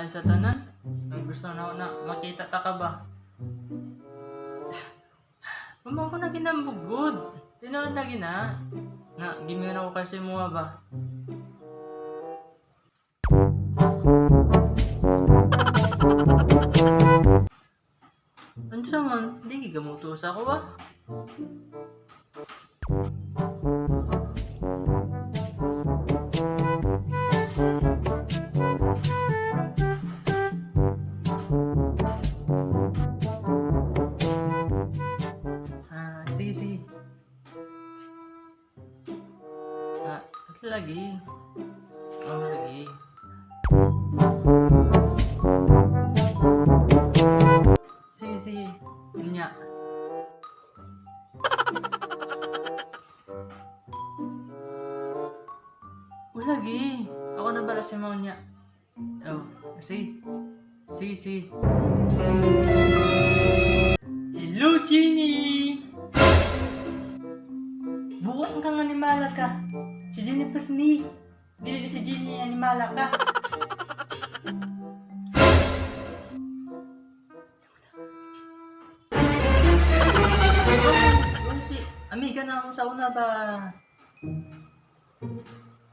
Ay sa tanan. Ang gusto na ako na makita ta ka ba? Mama ko na ginambugod. Tinuod na gina. Na, gimingan ako kasi mo ba? Unsa man, di gigamuto sa ako ba? Ah, sige, sige. Ah, basta lagi. Oh, lagi. Sige, sige. Nya. Wala, lagi. Ako na bala si mga niya. Oh, sige. Sige, sige. Hello, Genie! Buwan kang animala ka. Si Jennifer ni. Dili ni si Genie animala ka. Oh, si amiga na ako sa una ba?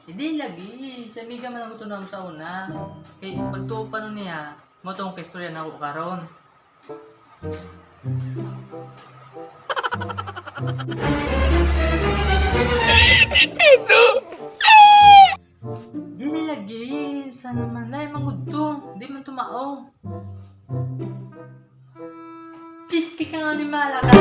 Hindi lagi. Si amiga man ako tunam sa una. Kay pagtuo pa nun niya, mo tong istorya na ako karon. Dili lagi. Sana man ay mangudto. Di man tumao. Pisti ka nga ni Malaka.